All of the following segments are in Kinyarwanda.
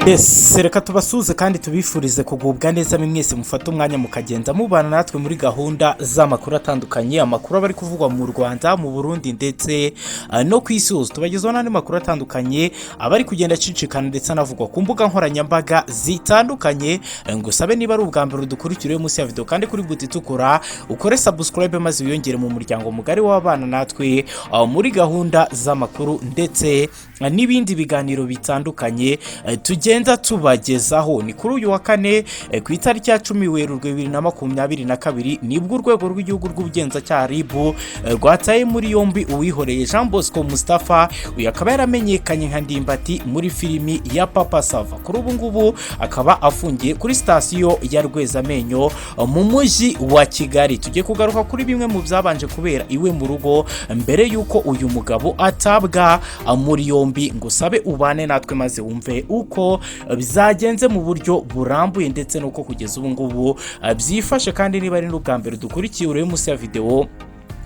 Yes, reka tubasuhuze kandi tubifurize kugubwa neza mwese mufate umwanya mukagenda mubana natwe muri gahunda z'amakuru atandukanye, amakuru aba ari kuvugwa mu Rwanda, mu Burundi ndetse no ku isi hose. Tubagezaho n'andi makuru atandukanye aba ari kugenda acicikana ndetse anavugwa ku mbuga nkoranyambaga zitandukanye. Ngusabe niba ari ubwa mbere udukurikira munsi ya video kandi kuri buto itukura ukore subscribe maze wiyongere mu muryango mugari w'abana natwe muri gahunda z'amakuru ndetse n'ibindi biganiro bitandukanye tugenda tubagezaho. Ni kuri uyu wa kane ku itariki ya 10 Werurwe 2022 nibwo Urwego rw'Igihugu rw'Ubugenzacyaha RIB rwataye muri yombi Uwihoreye Jean Bosco Mustafa. Uyu akaba yaramenyekanye nka Ndimbati muri filimi ya Papa Sava. Kuri ubu ngubu akaba afungiye kuri sitasiyo ya Rwezamenyo mu mujyi wa Kigali. Tugiye kugaruka kuri bimwe mu byabanje kubera iwe mu rugo mbere y'uko uyu mugabo atabwa muri yombi. Ngo usabe ubane natwe maze wumve uko byagenze mu buryo burambuye ndetse n'uko kugeza ubu ngubu byifashe. Kandi niba ari n'ubwa mbere dukurikiye, urebe munsi ya videwo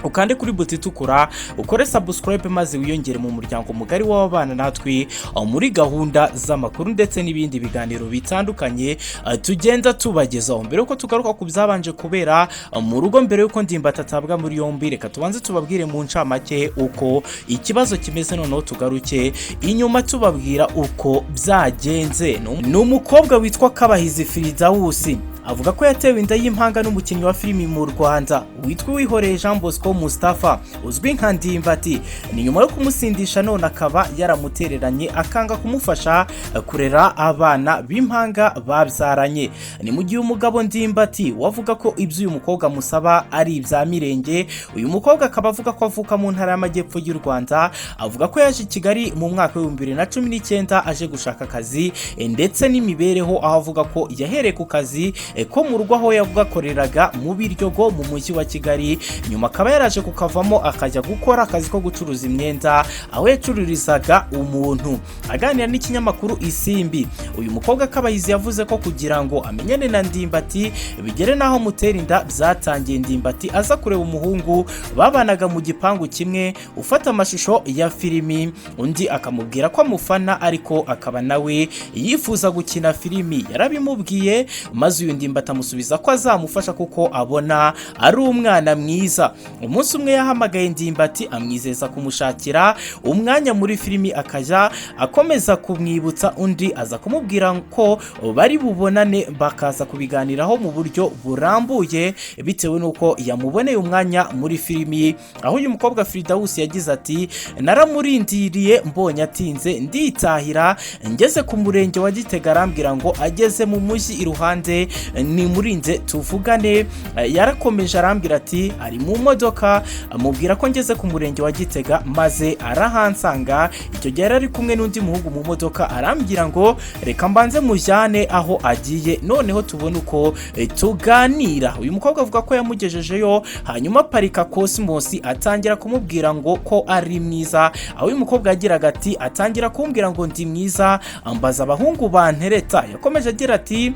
ukande kuri buto itukura ukore subscribe maze wiyongere mu muryango mugari w'abana natwe muri gahunda z'amakuru ndetse n'ibindi biganiro bitandukanye tugenda tubagezaho. Mbere yuko tugaruka ku byabanje kubera mu rugo mbere yuko Ndimbati atabwa muri yombi, reka tubanze tubabwire mu ncamake uko ikibazo kimeze, noneho tugaruke inyuma tubabwira uko byagenze. Ni umukobwa witwa Kabahizi Firidawusi, avuga ko yatewe inda y'impanga n'umukinnyi wa filimi mu Rwanda witwa Uwihoreye Jean Bosco Mustafa uzwi nka Ndimbati. Ni nyuma yo kumusindisha none akaba yaramutereranye akanga kumufasha kurera abana b'impanga babyaranye. Ni mu gihe umugabo Ndimbati wavuga ko ibyo uyu mukobwa amusaba ari ibya mirenge. Uyu mukobwa akaba avuga ko avuka mu Ntara y'Amajyepfo y'u Rwanda. Avuga ko yaje i Kigali mu mwaka wa 2019 aje gushaka akazi ndetse n'imibereho, aho avuga ko yahereye ku kazi ko mu rugo aho yagakoreraga mu Biryogo mu mujyi wa Kigali, nyuma akaba yaraje kukavamo akajya gukora akazi ko gucuruza imyenda aho yacururizaga umuntu. Aganira n'ikinyamakuru Isimbi, uyu mukobwa Kabahizi yavuze ko kugira ngo amenyane na Ndimbati bigere n'aho mutera inda, byatangiye Ndimbati aza kureba umuhungu babanaga mu gipangu kimwe ufata amashusho ya filimi, undi akamubwira ko amufana ariko akaba nawe yifuza gukina filimi. Yarabimubwiye maze uyu Ndimbati amusubiza ko azamufasha kuko abona ari umwana mwiza. Umunsi umwe yahamagaye Ndimbati amwizeza kumushakira umwanya muri filimi, akajya akomeza kumwibutsa. Undi aza kumubwira ko bari bubonane bakaza kubiganiraho mu buryo burambuye bitewe n'uko yamuboneye umwanya muri filimi. Aho uyu mukobwa Firidawusi yagize ati: "Naramurindiriye, mbonye atinze nditahira. Ngeze ku murenge wa Gitega arambwira ngo ageze mu mujyi iruhande nimurinze tuvugane. Yarakomeje arambwira ati ari mu modoka, amubwira ko ngeze ku murenge wa Gitega maze arahansanga. Icyo gihe yari ari kumwe n'undi muhungu mu modoka, arambwira ngo reka mbanze mujyane aho agiye noneho tubone uko tuganira." Uyu mukobwa avuga ko yamugejejeyo hanyuma aparika Cosmos, atangira kumubwira ngo ko ari mwiza. Aho uyu mukobwa yagiraga ati: "Atangira kumbwira ngo ndi mwiza, ambaza abahungu bantereta." Yakomeje agira ati: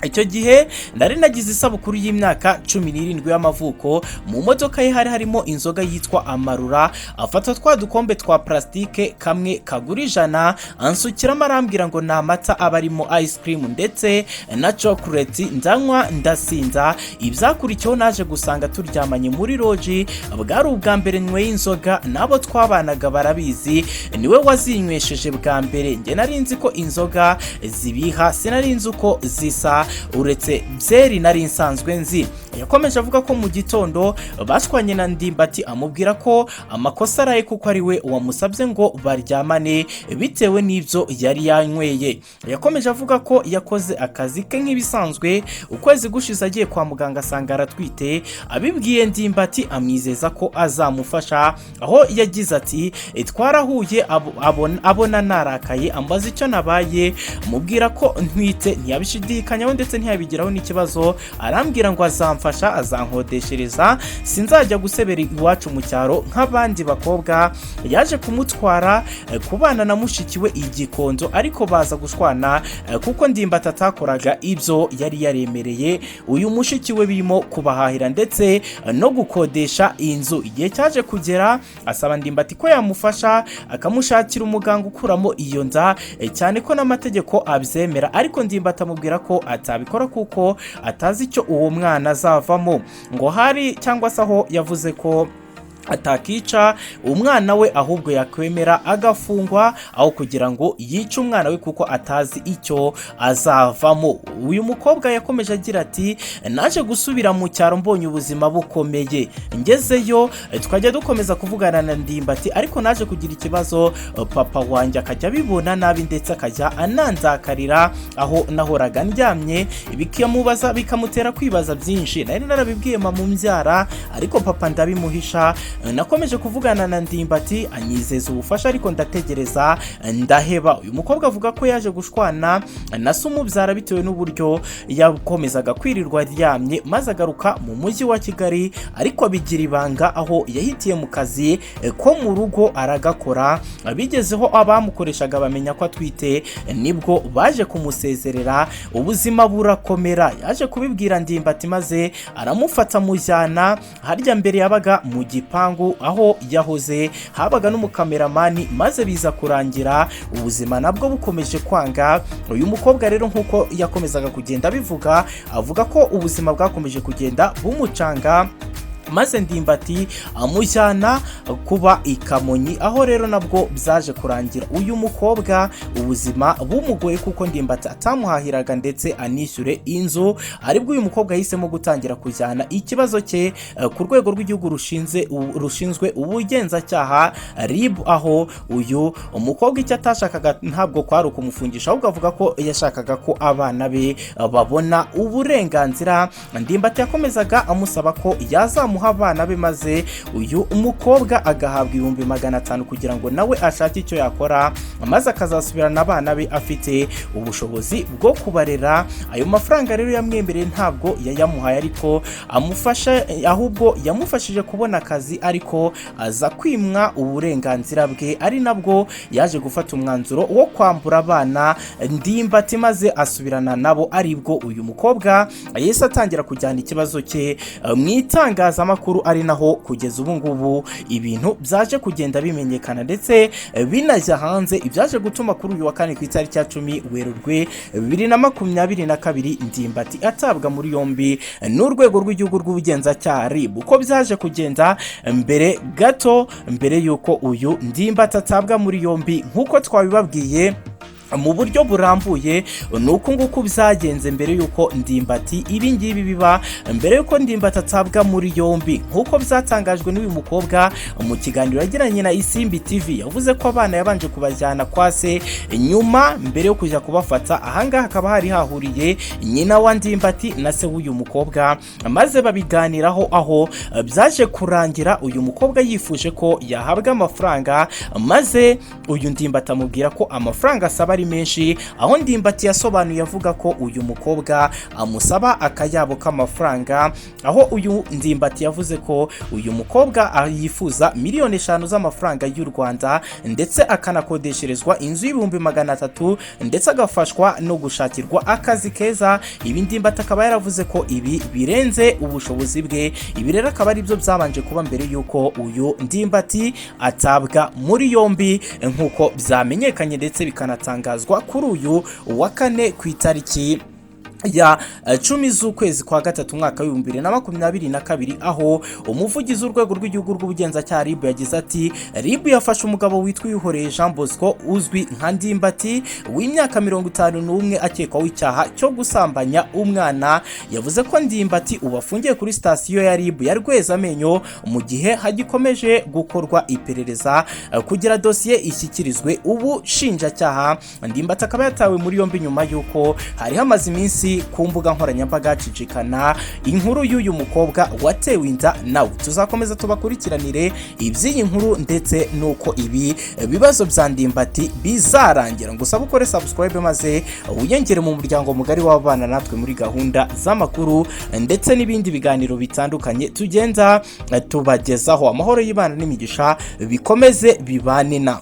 "Icyo gihe nari nagize isabukuru y'imyaka 17 y'amavuko. Mu modoka ye hari harimo inzoga yitwa Amarura. Afata twa dukombe twa plastique kamwe kagura 100, ansukiramo, arambwira ngo ni amata aba arimo ice cream ndetse na chocolate. Ndanywa, ndasinda. Ibyakurikiyeho naje gusanga turyamanye muri lodge. Bwari ubwa mbere nyweye inzoga, n'abo twabanaga barabizi, niwe wazinywesheje bwa mbere. Njye nari nzi ko inzoga zibiha, sinari nzi uko zisa uretse byeri nari nsanzwe nzi." Yakomeje avuga ko mu gitondo bashwanye na Ndimbati, amubwira ko amakosa araye kuko ari we wamusabye ngo baryamane bitewe n'ibyo yari yanyweye. Yakomeje avuga ko yakoze akazi ke nk'ibisanzwe, ukwezi gushize agiye kwa muganga asanga aratwite. Abibwiye Ndimbati amwizeza ko azamufasha. Aho yagize ati: "Twarahuye, abona narakaye, ambaza icyo nabaye, mubwira ko ntwite, ntiyabishidikanyaho." ndetse ntiyabigiraho n'ikibazo. Arambwira ngo azamfasha, azankodeshereza, sinzajya gusebera iwacu mu cyaro nk'abandi bakobwa. Yaje kumutwara kubana na mushiki we i Gikondo, ariko baza gushwana kuko Ndimbati atakoraga ibyo yari yaremereye uyu mushiki we, birimo kubahahira ndetse no gukodesha inzu. Igihe cyaje kugera asaba Ndimbati ko yamufasha akamushakira umuganga ukuramo iyo nda, cyane ko n'amategeko abyemera, ariko Ndimbati amubwira ko atabikora kuko atazi icyo uwo mwana azavamo, ngo hari cyangwa se aho yavuze ko atakica umwana we, ahubwo yakwemera agafungwa aho kugira ngo yice umwana we kuko atazi icyo azavamo. Uyu mukobwa yakomeje agira ati: "Naje gusubira mu cyaro mbonye ubuzima bukomeye. Ngezeyo tukajya dukomeza kuvugana na Ndimbati, ariko naje kugira ikibazo, papa wanjye akajya abibona nabi ndetse akajya anandakarira aho nahoraga ndyamye, bikamubaza, bikamutera kwibaza byinshi. Nari narabibwiye mama umbyara, ariko papa ndabimuhisha. Nakomeje kuvugana na Ndimbati anyizeza ubufasha, ariko ndategereza ndaheba." Uyu mukobwa avuga ko yaje gushwana na se umubyara bitewe n'uburyo yakomezaga kwirirwa aryamye, maze agaruka mu mujyi wa Kigali, ariko abigira ibanga, aho yahitiye mu kazi ko mu rugo aragakora. Bigezeho abamukoreshaga bamenya ko atwite, nibwo baje kumusezerera, ubuzima burakomera. Yaje kubibwira Ndimbati maze aramufata amujyana harya mbere yabaga mu gipangu, aho yahoze habaga n'umukameramani, maze biza kurangira ubuzima nabwo bukomeje kwanga. Uyu mukobwa rero, nk'uko yakomezaga kugenda abivuga, avuga ko ubuzima bwakomeje kugenda bumucanga, maze Ndimbati amujyana kuba i Kamonyi, aho rero nabwo byaje kurangira uyu mukobwa ubuzima bumugoye kuko Ndimbati atamuhahiraga ndetse anishyure inzu. Aribwo uyu mukobwa yahisemo gutangira kujyana ikibazo cye ku rwego rw'igihugu rushinzwe ubugenzacyaha, RIB, aho uyu umukobwa icyo atashakaga ntabwo kwari ukumufungisha, ahubwo avuga ko yashakaga ko abana be babona uburenganzira. Ndimbati yakomezaga amusaba ko yazamuha abana be, maze uyu umukobwa agahabwa 500,000 kugira ngo nawe ashake icyo yakora, maze akazasubirana abana be afite ubushobozi bwo kubarera. Ayo mafaranga rero yamwemereye ntabwo yayamuhaye, ariko amufasha, ahubwo yamufashije kubona akazi, ariko aza kwimwa uburenganzira bwe, ari nabwo yaje gufata umwanzuro wo kwambura abana Ndimbati maze asubirana nabo. Aribwo uyu mukobwa yahise atangira kujyana ikibazo cye mu itangazamakuru, ari naho kugeza ubu ngubu ibintu byaje kugenda bimenyekana ndetse binajya hanze, ibyaje gutuma kuri uyu wa kane ku itariki ya 10 Werurwe 2022 Ndimbati atabwa muri yombi n'urwego rw'igihugu rw'ubugenzacyaha, RIB. Uko byaje kugenda mbere gato mbere y'uko uyu Ndimbati atabwa muri yombi, nk'uko twabibabwiye mu buryo burambuye, ni uku nguku byagenze mbere y'uko Ndimbati ibi ngibi biba. Mbere y'uko Ndimbati atabwa muri yombi, nk'uko byatangajwe n'uyu mukobwa mu kiganiro yagiranye na Isimbi TV, yavuze ko abana yabanje kubajyana kwa se nyuma mbere yo kujya kubafata. Ahangaha hakaba hari hahuriye nyina wa Ndimbati na se w'uyu mukobwa, maze babiganiraho, aho byaje kurangira uyu mukobwa yifuje ko yahabwa amafaranga, maze uyu Ndimbati amubwira ko amafaranga asaba ari menshi, aho Ndimbati yasobanuye avuga ko uyu mukobwa amusaba akayabo k'amafaranga, aho uyu Ndimbati yavuze ko uyu mukobwa yifuza 5 miliyoni z'amafaranga y'u Rwanda, ndetse akanakodesherezwa inzu y'300,000, ndetse agafashwa no gushakirwa akazi keza. Ibi Ndimbati akaba yaravuze ko ibi birenze ubushobozi bwe. Ibi rero akaba ari byo byabanje kuba mbere y'uko uyu Ndimbati atabwa muri yombi, nk'uko byamenyekanye ndetse bikanatangazwa kuri uyu wa kane ku itariki ya 10 z'ukwezi kwa gatatu umwaka w'2022, aho umuvugizi w'urwego rw'igihugu rw'ubugenzacyaha, RIB, yagize ati: "RIB yafashe umugabo witwa Uwihoreye Jean Bosco uzwi nka Ndimbati w'imyaka 51 akekwaho icyaha cyo gusambanya umwana." Yavuze ko Ndimbati ubu afungiye kuri sitasiyo ya RIB ya Rwezamenyo mu gihe hagikomeje gukorwa iperereza kugira dosiye ishyikirizwe ubushinjacyaha. Ndimbati akaba yatawe muri yombi nyuma y'uko hari hamaze iminsi minsi ku mbuga nkoranyambaga hacicikana inkuru y'uyu mukobwa watewe inda nawe. Tuzakomeza tubakurikiranire iby'iyi nkuru ndetse n'uko ibi bibazo bya Ndimbati bizarangira. Gusa ukore subscribe maze wiyongere mu muryango mugari w'abana natwe muri gahunda z'amakuru ndetse n'ibindi biganiro bitandukanye tugenda tubagezaho. Amahoro y'Imana n'imigisha bikomeze bibane na